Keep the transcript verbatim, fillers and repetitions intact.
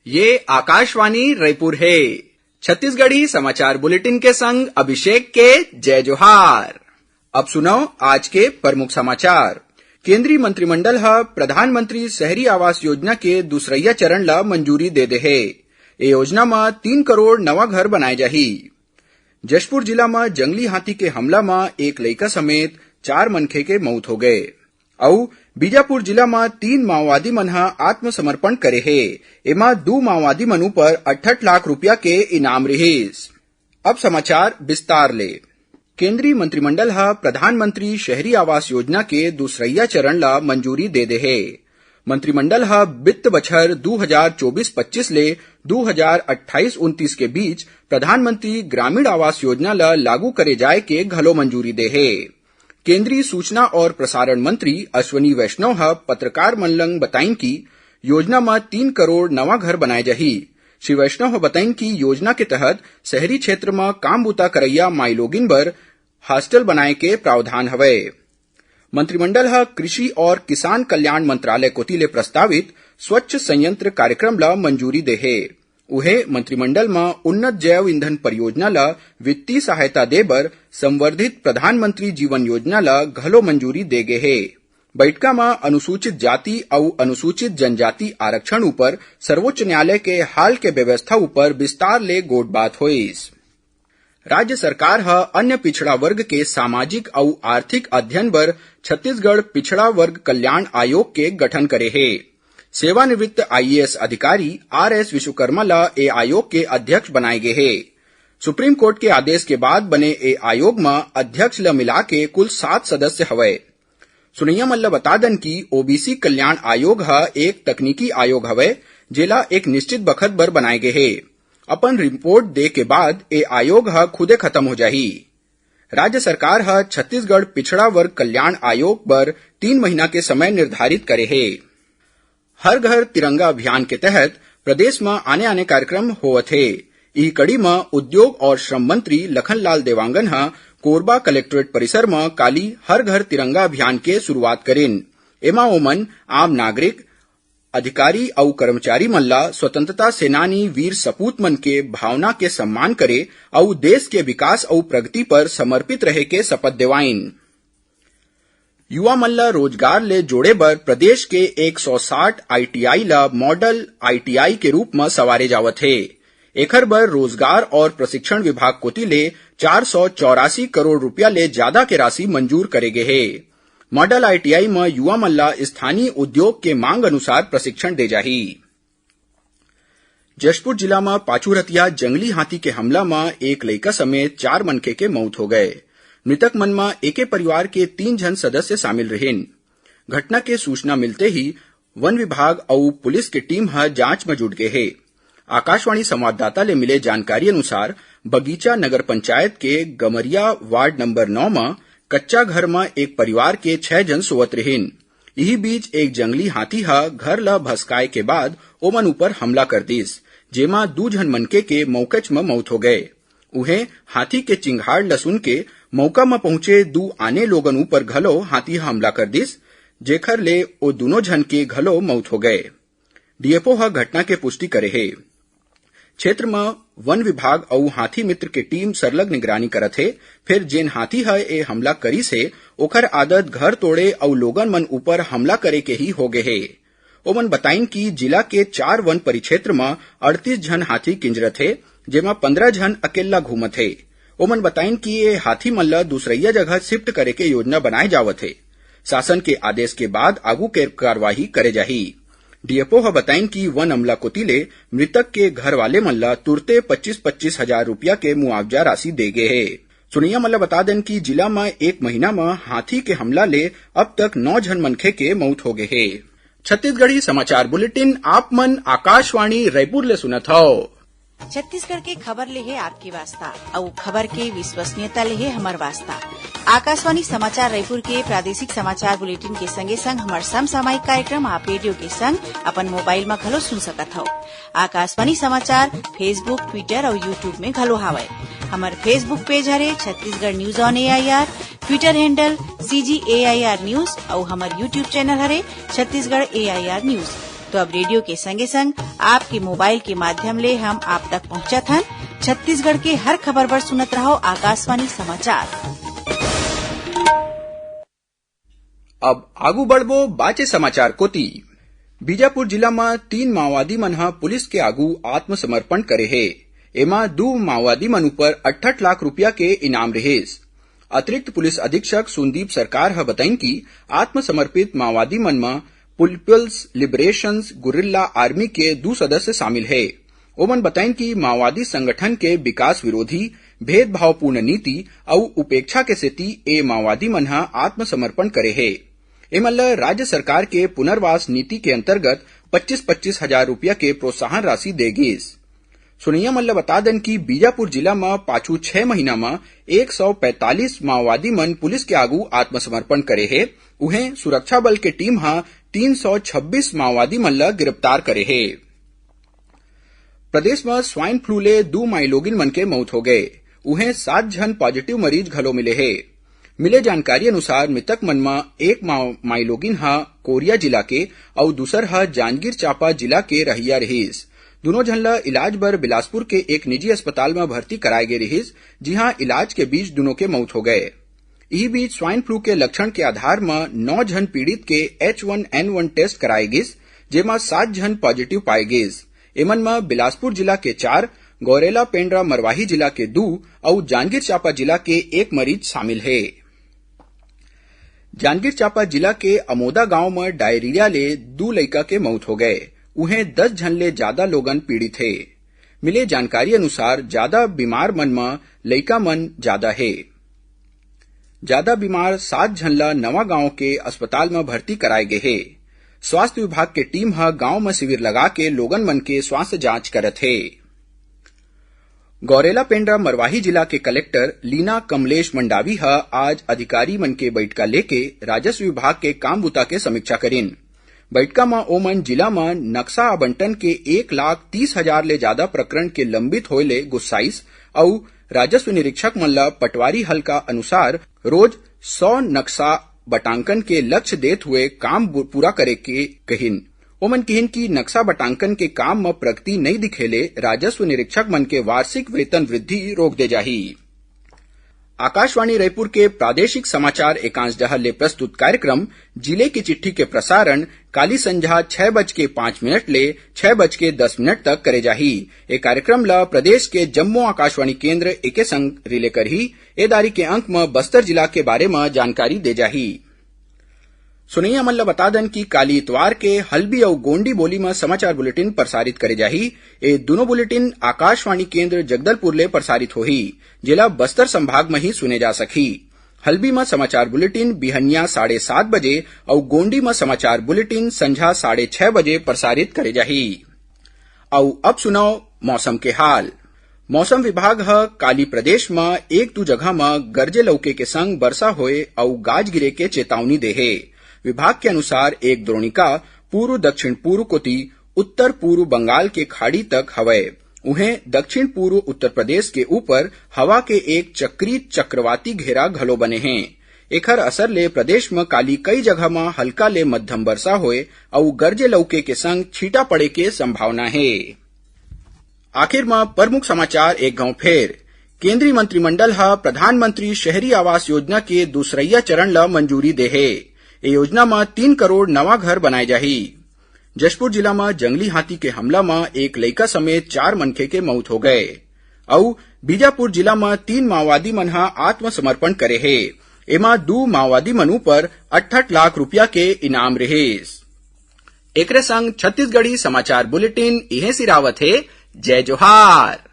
ये आकाशवाणी रायपुर हे। छत्तीसगढ़ी समाचार बुलेटिन के संग अभिषेक के जय जोहार। अब सुनव आज के प्रमुख समाचार। केंद्रीय मंत्रिमंडल ह प्रधानमंत्री शहरी आवास योजना के दूसरइया चरण ल मंजूरी दे दे हे। ए योजना म तीन करोड़ नवा घर बनाए जाही। जशपुर जिला म जंगली हाथी के हमला म एक लइका समेत चार मनखे के मउत हो गए। अउ बीजापुर जिला म तीन माओवादी मन ह आत्मसमर्पण करे हे। एमा दू माओवादी मन ऊपर अड़सठ लाख रुपया के इनाम रिहिस। अब समाचार विस्तार ले। केंद्रीय मंत्रिमंडल ह प्रधानमंत्री शहरी आवास योजना के दूसरइया चरण ल मंजूरी दे दे हे। मंत्रिमंडल ह वित्त बछर दू हजार चौबीस पच्चीस ले दू हजार अट्ठाईस उनतीस के बीच प्रधानमंत्री ग्रामीण आवास योजना ल लागू करे जाय के घलो मंजूरी दे हे। केंद्रीय सूचना और प्रसारण मंत्री अश्विनी वैष्णव ह पत्रकार मन लंग बताइन कि योजना म तीन करोड़ नवा घर बनाए जाही। श्री वैष्णव ह बताइन कि योजना के तहत शहरी क्षेत्र म काम बूता करइया माईलोगिन बर हॉस्टल बनाए के प्रावधान हवय। मंत्रिमंडल ह कृषि और किसान कल्याण मंत्रालय कोति ले प्रस्तावित स्वच्छ संयंत्र कार्यक्रम ल मंजूरी दे हे। उहे मंत्रिमंडल म उन्नत जैव ईंधन परियोजना ल वित्तीय सहायता दे बर संवर्धित प्रधानमंत्री जीवन योजना ल घलो मंजूरी दे गे हे। बइठका म अनुसूचित जाति अउ अनुसूचित जनजाति आरक्षण ऊपर सर्वोच्च न्यायालय के हाल के व्यवस्था ऊपर विस्तार ले गोठबात होइस। राज्य सरकार ह अन्य पिछड़ा वर्ग के सामाजिक अउ आर्थिक अध्ययन बर छत्तीसगढ़ पिछड़ा वर्ग कल्याण आयोग के गठन करे हे। सेवानिवृत्त आईएएस अधिकारी आरएस विश्वकर्मा ल ए आयोग के अध्यक्ष बनाए गे हे। सुप्रीम कोर्ट के आदेश के बाद बने ए आयोग म अध्यक्ष ल मिला के कुल सात सदस्य हवय। सुनइया मन ल बता दन कि ओबीसी कल्याण आयोग ह एक तकनीकी आयोग हवय, जेला एक निश्चित बखत बर बनाए गे हे। अपन रिपोर्ट दे के बाद ए आयोग ह खुदे खत्म हो जाही। राज्य सरकार ह छत्तीसगढ़ पिछड़ा वर्ग कल्याण आयोग बर तीन महीना के समय निर्धारित करे हे। हर घर तिरंगा अभियान के तहत प्रदेश म आने-आने कार्यक्रम होवत हे। इही कड़ी म उद्योग और श्रम मंत्री लखनलाल देवांगन ह कोरबा कलेक्ट्रेट परिसर म काली हर घर तिरंगा अभियान के शुरुआत करिन। एमा ओमन आम नागरिक, अधिकारी अउ कर्मचारी मन ला स्वतंत्रता सेनानी वीर सपूत मन के भावना के सम्मान करे अउ देश के विकास अउ प्रगति पर समर्पित रहे के शपथ देवाइन। युवा मन ल रोजगार ले जोड़े बर प्रदेश के एक सौ साठ आईटीआई ल मॉडल आईटीआई के रूप म सवारे जावत हे। एखर बर रोजगार और प्रशिक्षण विभाग कोति ले चार सौ चौरासी करोड़ रुपया ले जादा के राशि मंजूर करे गे हे। मॉडल आईटीआई म युवा मन ल स्थानीय उद्योग के मांग अनुसार प्रशिक्षण दे जाही। जशपुर जिला म पाछू रतिया जंगली हाथी के हमला म एक लइका समेत चार मनखे के मउत हो गए। मृतक मन म एके परिवार के तीन झन सदस्य शामिल रिहिन। घटना के सूचना मिलते ही वन विभाग अउ पुलिस के टीम ह जांच म जुट गे हे। आकाशवाणी संवाददाता ले मिले जानकारी अनुसार, बगीचा नगर पंचायत के गमरिया वार्ड नंबर नौ म कच्चा घर म एक परिवार के छह जन सोवत रिहिन। इही बीच एक जंगली हाथी ह घर ल भसकाए के बाद ओमन ऊपर हमला कर दिस, जेमा दू झन मनखे के मौकेच म मौत हो गए। उहें, हाथी के चिंघाड़ ल सुन के मौका म पहुंचे दू आने लोगन ऊपर घलो हाथी ह हमला कर दिस, जेखर ले ओ दूनों झन के घलो मौत हो गए। डीएफओ ह घटना के पुष्टि करे हे। क्षेत्र म वन विभाग अउ हाथी मित्र के टीम सरलग निगरानी करत हे। फेर जेन हाथी ह ए हमला करिस हे, ओखर आदत घर तोड़े अउ लोगन मन ऊपर हमला करे के ही हो गे हे। ओमन बताइन कि जिला के चार वन परिक्षेत्र म अड़तीस झन हाथी किंजरत हे, जेमा पंद्रह झन अकेल्ला घूमत हे। ओमन बताइन कि ए हाथी मन ल दूसरइया जगह शिफ्ट करे के योजना बनाए जावत हे। शासन के आदेश के बाद आगू के कार्रवाई करे जाही। डीएफओ ह बताइन कि वन अमला कोति ले मृतक के घर वाले मन ल तुरते पच्चीस पच्चीस हजार रुपया के मुआवजा राशि दे गे हे। सुनइया मन ल बता देन कि जिला म एक महीना म हाथी के हमला ले अब तक नौ झन मनखे के मउत हो गे हे। छत्तीसगढ़ी समाचार बुलेटिन आप मन आकाशवाणी रायपुर ले सुनत हव। छत्तीसगढ़ के खबर ले हे आपके वास्ता, अउ खबर के विश्वसनीयता ले हे हमर वास्ता। आकाशवाणी समाचार रायपुर के प्रादेशिक समाचार बुलेटिन के संगे संग हमर समसामयिक कार्यक्रम आप रेडियो के संग अपन मोबाइल म घलो सुन सकत हव। आकाशवाणी समाचार Facebook, Twitter अउ YouTube में घलो हावय। हमर Facebook पेज हरे Chhattisgarh news on AIR, Twitter handle CG AIR news अउ हमर YouTube चैनल हरे छत्तीसगढ़ एआईआर न्यूज। तो अब रेडियो के संगे संग आपके मोबाइल के माध्यम ले हम आप तक पहुंचत हन। छत्तीसगढ़ के हर खबर बर सुनत रहो आकाशवाणी समाचार। अब आगू बढ़बो बाचे समाचार कोति। बीजापुर जिला म तीन माओवादी मन ह पुलिस के आगू आत्मसमर्पण करे हे। एमा दू माओवादी मन ऊपर अड़सठ लाख रुपया के इनाम रिहिस। अतिरिक्त पुलिस अधीक्षक सुनदीप सरकार ह बताइन कि आत्मसमर्पित माओवादी मन म पीपल्स लिबरेशन गुरिल्ला आर्मी के दू सदस्य शामिल हे। ओमन बताइन कि माओवादी संगठन के विकास विरोधी, भेदभावपूर्ण नीति अउ उपेक्षा के सेती ए माओवादी मन ह आत्मसमर्पण करे हे। एमन ल राज्य सरकार के पुनर्वास नीति के अंतर्गत पच्चीस पच्चीस हजार रुपया के प्रोत्साहन राशि दे गिस। सुनइया मन ल बता देन कि बीजापुर जिला म पाछू छह महीना म एक सौ पैंतालीस माओवादी मन पुलिस के आगू आत्मसमर्पण करे हे। उहें, सुरक्षा बल के टीम ह तीन सौ छब्बीस माओवादी मन ल गिरफ्तार करे हे। प्रदेश म स्वाइन फ्लू ले दू माईलोगिन मन के मउत हो गए। उहें, सात झन पॉजिटिव मरीज घलो मिले हे। मिले जानकारी अनुसार, मृतक मन म एक माओ-, माईलोगिन ह कोरिया जिला के अउ दूसर ह जांजगीर चांपा जिला के रहइया रिहिस। दूनों झन ल इलाज बर बिलासपुर के एक निजी अस्पताल म भर्ती कराए गे रिहिस, जिहां इलाज के बीच दूनों के मउत हो गए। इही बीच स्वाइन फ्लू के लक्षण के आधार म नौ झन पीड़ित के एच वन एन वन टेस्ट कराए गिस, जेमा सात झन पॉजिटिव पाए गिस। एमन म बिलासपुर जिला के चार, गौरेला पेंड्रा मरवाही जिला के दू अउ जांजगीर चांपा जिला के एक मरीज शामिल हे। जांजगीर चांपा जिला के अमोदा गांव म डायरिया ले दू लइका के मउत हो गए। उहें, दस झन ले जादा लोगन पीड़ित हे। मिले जानकारी अनुसार, जादा बीमार मन म लइका मन जादा हे। जादा बीमार सात झन ल नवा गांव के अस्पताल म भर्ती कराए गे हे। स्वास्थ्य विभाग के टीम ह गांव म शिविर लगा के लोगन मन के स्वास्थ्य जांच करत हे। गौरेला पेंड्रा मरवाही जिला के कलेक्टर लीना कमलेश मंडावी ह आज अधिकारी मन के बइठका लेके राजस्व विभाग के काम बुता के समीक्षा करिन। बइठका म ओमन जिला म नक्शा आवंटन के एक लाख तीस हजार ले जादा प्रकरण के लंबित होए ले गुस्साइस अउ राजस्व निरीक्षक मन ल पटवारी हल्का अनुसार रोज सौ नक्शा बटांकन के लक्ष्य देत हुए काम बु-, पूरा करे के कहिन। ओमन किहिन कि नक्शा बटांकन के काम म प्रगति नइ दिखे ले राजस्व निरीक्षक मन के वार्षिक वेतन वृद्धि रोक दे जाही। आकाशवाणी रायपुर के प्रादेशिक समाचार एकांश डहर ले प्रस्तुत कार्यक्रम जिले की चिट्ठी के प्रसारण काली संझा छह बज के पाँच मिनट ले छह बज के दस मिनट तक करे जाही। ए कार्यक्रम ल प्रदेश के जम्मो आकाशवाणी केंद्र एके संग रिले करही। ए दारी के अंक म बस्तर जिला के बारे म जानकारी दे जाही। सुनइया मन ल बता दन कि काली इतवार के हल्बी अउ गोंडी बोली म समाचार बुलेटिन प्रसारित करे जाही। ए दुनो बुलेटिन आकाशवाणी केंद्र जगदलपुर ले प्रसारित होही, जेला बस्तर संभाग म ही सुने जा सकही। हल्बी म समाचार बुलेटिन बिहनिया साढ़े सात बजे अउ गोंडी म समाचार बुलेटिन संझा साढ़े छह बजे प्रसारित करे जाही। अउ अब सुनव मौसम के हाल। मौसम विभाग ह काली प्रदेश म एक दू जगह म गरजे लउके के संग बरसा होए अउ गाज गिरे के चेतावनी दे हे। विभाग के अनुसार एक द्रोणिका पूर्व दक्षिण पूर्व कोति उत्तर पूर्व बंगाल के खाड़ी तक हवय। उहें, दक्षिण पूर्व उत्तर प्रदेश के ऊपर हवा के एक चक्रीय चक्रवाती घेरा घलो बने हे। एखर असर ले प्रदेश म काली कई जगह म हल्का ले मध्यम बरसा होए अउ गरजे लउके के संग छींटा पड़े के संभावना हे। आखिर म प्रमुख समाचार एक घांव फेर। केंद्रीय मंत्रिमंडल ह प्रधानमंत्री शहरी आवास योजना के दूसरइया चरण ल मंजूरी दे हे। ए योजना म तीन करोड़ नवा घर बनाए जाही। जशपुर जिला म जंगली हाथी के हमला म एक लइका समेत चार मनखे के मउत हो गए। अउ बीजापुर जिला म तीन माओवादी मन ह आत्मसमर्पण करे हे। एमा दू माओवादी मन ऊपर अट्ठठ लाख रुपया के इनाम रिहिस। एकरे संग छत्तीसगढ़ी समाचार बुलेटिन इहें सिरावत हे। जय जोहार।